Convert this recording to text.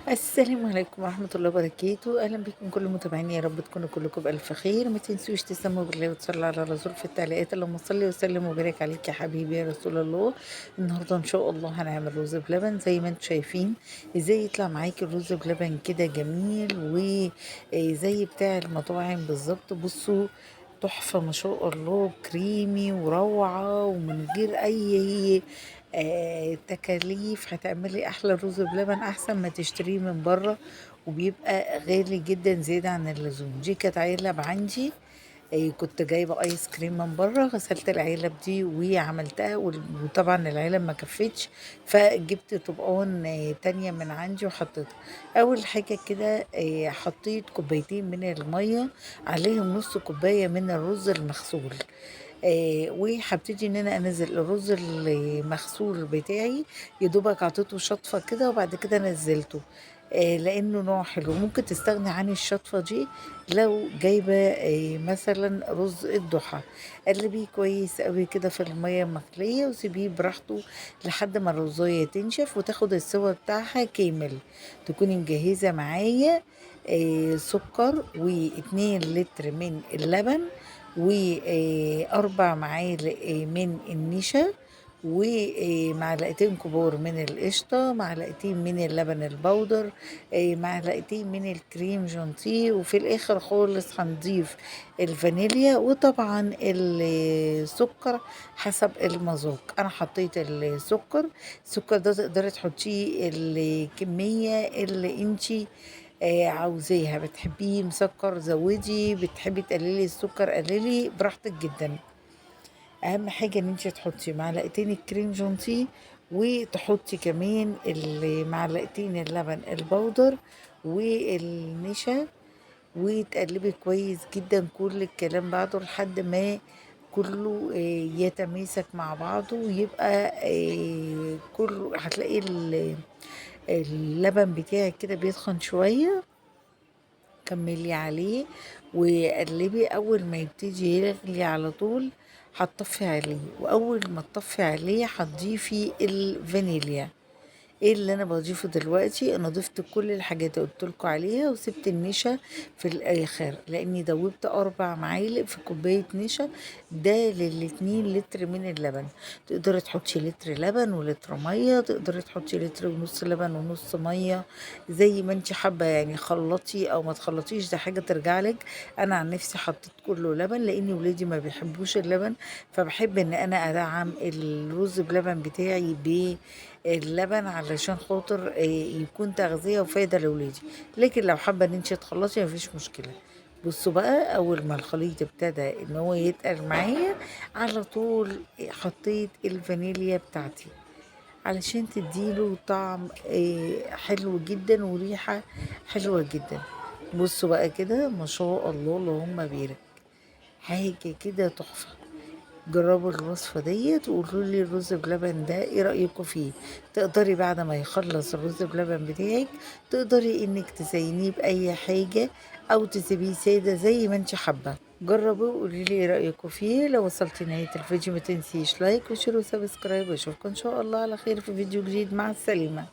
السلام عليكم ورحمة الله وبركاته. أهلا بكم كل متابعيني، يا رب تكونوا كلكم بألف خير. ما تنسوش تسموا بالله وتصلوا على الرسول في التعليقات. اللهم صل وسلم وبارك عليك يا حبيبي يا رسول الله. النهارده إن شاء الله هنعمل رز بلبن زي ما انتم شايفين. ازاي يطلع معاكي الرز بلبن كده جميل وزي بتاع المطاعم بالظبط. بصوا تحفة ما شاء الله، كريمي وروعة ومن غير أي تكاليف. هتعملي أحلى رز بلبن أحسن ما تشتريه من بره، وبيبقى غالي جدا زيادة عن اللزوم. دي كانت علب عندي، كنت جايبة آيس كريم من بره، غسلت العلب دي وعملتها، وطبعا العلب ما كفتش، فجبت طبقان تانية من عندي وحطيتها. أول حاجة كده، حطيت كوبايتين من المية عليهم نص كوباية من الرز المغسول، وهبتدي ان انا انزل الرز المغسول بتاعي، يا دوبك عطيته شطفة كده وبعد كده نزلته، لانه نوع حلو. ممكن تستغني عن الشطفة دي لو جايبة مثلا رز الضحى. قلبية كويس قوي كده في المية المغلية وسيبيه براحته لحد ما الرزاية تنشف وتاخد السوا بتاعها كامل. تكوني مجهزة معايا سكر واتنين لتر من اللبن وأربع معالق من النشا ومعلقتين كبار من القشطة، معلقتين من اللبن البودر، معلقتين من الكريم جانتيه، وفي الآخر خالص هنضيف الفانيليا وطبعا السكر حسب المذاق. أنا حطيت السكر، السكر ده تقدري تحطيه الكمية اللي انتي عاوزاها، بتحبيه مسكر زودي، بتحبي تقللي السكر قللي براحتك جدا. اهم حاجة ان انت تحطي معلقتين الكريم جانتيه وتحطي كمان معلقتين اللبن البودر والنشا، وتقلبي كويس جدا كل الكلام بعده لحد ما كله يتماسك مع بعضه ويبقى كله. هتلاقي اللبن بتاعك كده بيتخن شوية، كملي عليه وقلبي. اول ما يبتدي يغلي على طول هتطفي عليه، واول ما تطفي عليه هتضيفي الفانيليا. ايه اللي انا بضيفه دلوقتي؟ انا ضفت كل الحاجات اللي قلت لكم عليها وسبت النشا في الاخر، لاني دوبت 4 معالق في كوباية نشا، ده للاتنين لتر من اللبن. تقدري تحطي لتر لبن ولتر مية، تقدري تحطي لتر ونص لبن ونص مية، زي ما انت حابة، خلطي او ما تخلطيش، ده حاجة ترجع لك. انا عن نفسي حطيت كله لبن لان ولادي ما بيحبوش اللبن، فبحب ان انا ادعم الرز بلبن بتاعي باللبن علشان خاطر يكون تغذية وفايدة لولادي. لكن لو حابة ان انت تخلصي مفيش مشكلة. بصوا بقى، اول ما الخليط ابتدى ان هو يتقل معايا على طول حطيت الفانيليا بتاعتي علشان تديله طعم حلو جدا وريحة حلوة جدا. بصوا بقى كده ما شاء الله اللهم بارك، حاجة كده تحفة. جربوا الوصفة ديت وقولوا لي الرز بلبن ده ايه رأيكم فيه. تقدري بعد ما يخلص الرز بلبن بتاعك تقدري انك تزينيه بأي حاجة او تسيبيه سادة زي ما انت حابة. جربوا وقولوا لي ايه رأيكم فيه. لو وصلتي نهاية الفيديو ما تنسيش like و share و subscribe، واشوفكم ان شاء الله على خير في فيديو جديد. مع السلامة.